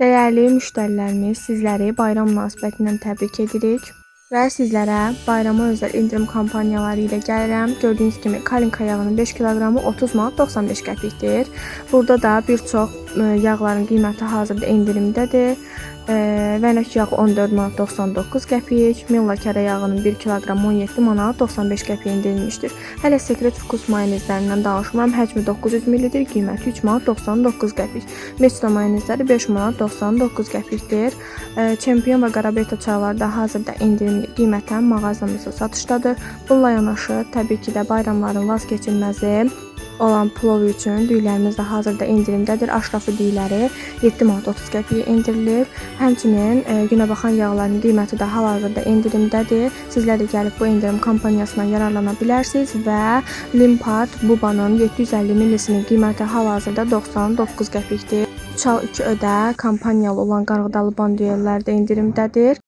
Dəyərli müştərilərimiz, sizləri bayram münasibətilə təbrik edirik və sizlərə bayrama özəl endirim kampaniyaları ilə gəlirəm. Gördüyünüz kimi Kalinka yağının 5 kiloqramı 30 manat 95 qəpikdir. Burada da bir çox yağların qiyməti hazırda endirimdədir. Vənək yağı 14 manat 99 qəpik, Milla kərə yağının 1 kiloqramı 17 manat 95 qəpiyə endirilmişdir. Hələ Secret Focus mayonezlərindən danışmıram. Həcmi 900 ml-dir, qiyməti 3 manat 99 qəpik. Mesto mayonezləri 5 manat 99 qəpikdir. Çempion və Qarabeta çayları da hazırda endirimli qiymətə mağazamızda satışdadır. Bununla yanaşı, təbii ki də bayramların vazkeçilməzi olan plov üçün düyülərimiz də hazırda endirimdədir. Aşrafı düyüləri 7 manat 30 qəpiyə endirilib. Həmçinin günəbaxan yağlarının qiyməti də hal-hazırda endirimdədir. Sizlər də gəlib bu endirim kampaniyasından yararlana bilərsiniz və Limpart Bubanın 750 millisinin qiyməti hal-hazırda 99 qəpikdir. 3 al 2 ödə kampaniyalı olan qarğıdalı bandiyellər də endirimdədir.